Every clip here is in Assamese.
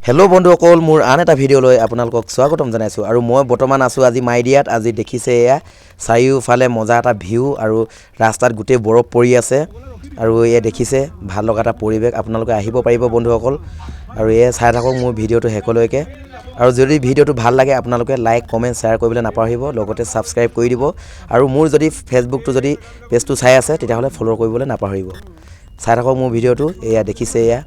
হেল্ল' বন্ধুসকল, মোৰ আন এটা ভিডিঅ'লৈ আপোনালোকক স্বাগতম জনাইছোঁ। আৰু মই বৰ্তমান আছোঁ আজি মাইদিয়াত। আজি দেখিছে এয়া চাৰিওফালে মজা এটা ভিউ আৰু ৰাস্তাত গোটেই বৰফ পৰি আছে। আৰু এয়া দেখিছে ভাল লগা এটা পৰিৱেশ, আপোনালোকে আহিব পাৰিব বন্ধুসকল। আৰু এয়া চাই থাকক মোৰ ভিডিঅ'টো শেষলৈকে। আৰু যদি ভিডিঅ'টো ভাল লাগে আপোনালোকে লাইক, কমেণ্ট, শ্বেয়াৰ কৰিবলৈ নাপাহৰিব, লগতে ছাবস্ক্ৰাইব কৰি দিব। আৰু মোৰ যদি ফেচবুকটো যদি পেজটো চাই আছে তেতিয়াহ'লে ফ'ল' কৰিবলৈ নাপাহৰিব। চাই থাকক মোৰ ভিডিঅ'টো। এয়া দেখিছে এয়া।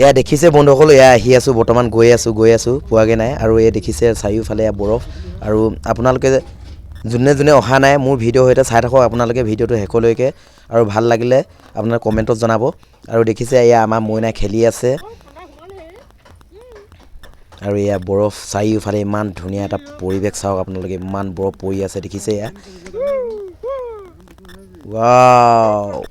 এয়া দেখিছে বন্ধুসকল, এয়া আহি আছোঁ বৰ্তমান, গৈ আছোঁ গৈ আছোঁ, পোৱাগৈ নাই। আৰু এয়া দেখিছে চাৰিওফালে এয়া বৰফ। আৰু আপোনালোকে যোনে যোনে অহা নাই মোৰ ভিডিঅ' সৈতে চাই থাকক আপোনালোকে ভিডিঅ'টো শেষলৈকে। আৰু ভাল লাগিলে আপোনালোকে কমেণ্টত জনাব। আৰু দেখিছে এয়া আমাৰ মইনা খেলি আছে। আৰু এয়া বৰফ চাৰিওফালে ইমান ধুনীয়া এটা পৰিৱেশ, চাওক আপোনালোকে, ইমান বৰফ পৰি আছে, দেখিছে এয়া। ৱাও।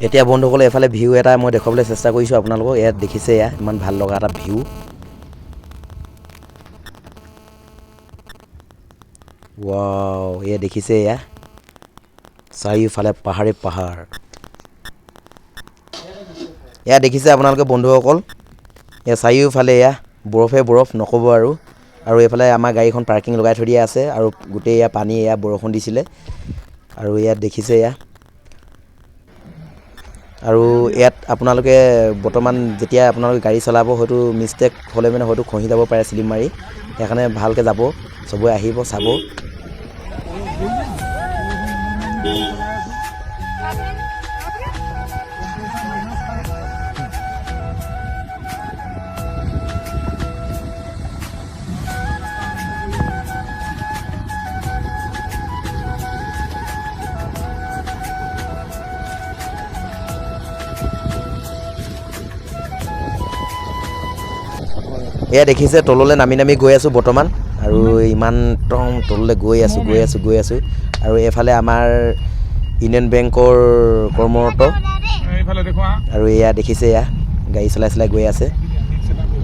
এতিয়া বন্ধুসকল এইফালে ভিউ এটা মই দেখুৱাবলৈ চেষ্টা কৰিছোঁ আপোনালোকক। ইয়াত দেখিছে এয়া ইমান ভাল লগা এটা ভিউ। ৱাও, এয়া দেখিছে এয়া চাৰিওফালে পাহাৰে পাহাৰ। এয়া দেখিছে আপোনালোকে বন্ধুসকল, এয়া চাৰিওফালে এয়া বৰফে বৰফ, নক'ব আৰু। আৰু এইফালে আমাৰ গাড়ীখন পাৰ্কিং লগাই থৈ দিয়া আছে। আৰু গোটেই এয়া পানী, এয়া বৰষুণ দিছিলে। আৰু ইয়াত দেখিছে এয়া। আৰু ইয়াত আপোনালোকে বৰ্তমান যেতিয়া আপোনালোকে গাড়ী চলাব হয়তো মিষ্টেক হ'লে মানে হয়তো খহি যাব পাৰে চিলিপ মাৰি, সেইকাৰণে ভালকৈ যাব, চবৰে আহিব চাব। এয়া দেখিছে তললৈ নামি নামি গৈ আছোঁ বৰ্তমান। আৰু ইমান একদম তললৈ গৈ আছোঁ গৈ আছোঁ গৈ আছোঁ। আৰু এইফালে আমাৰ ইউনিয়ন বেংকৰ কৰ্মৰত। আৰু এয়া দেখিছে এয়া গাড়ী চলাই চলাই গৈ আছে।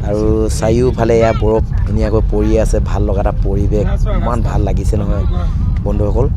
আৰু চাৰিওফালে এয়া বৰফ ধুনীয়াকৈ পৰি আছে, ভাল লগা এটা পৰিৱেশ, ইমান ভাল লাগিছে নহয় বন্ধুসকল।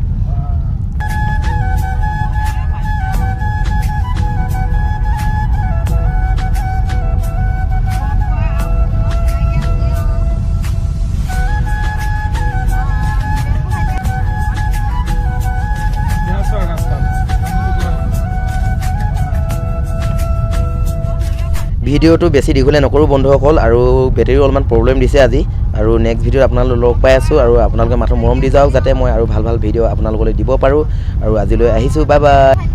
ভিডিঅ'টো বেছি দীঘলীয়া নকৰোঁ বন্ধুসকল, আৰু বেটেৰীও অলপমান প্ৰব্লেম দিছে আজি। আৰু নেক্সট ভিডিঅ'ত আপোনালোক লগ পাই আছোঁ। আৰু আপোনালোকে মাথো মৰম দি যাওক যাতে মই আৰু ভাল ভাল ভিডিঅ' আপোনালোকলৈ দিব পাৰোঁ। আৰু আজিলৈ আহিছোঁ, বাই বাই।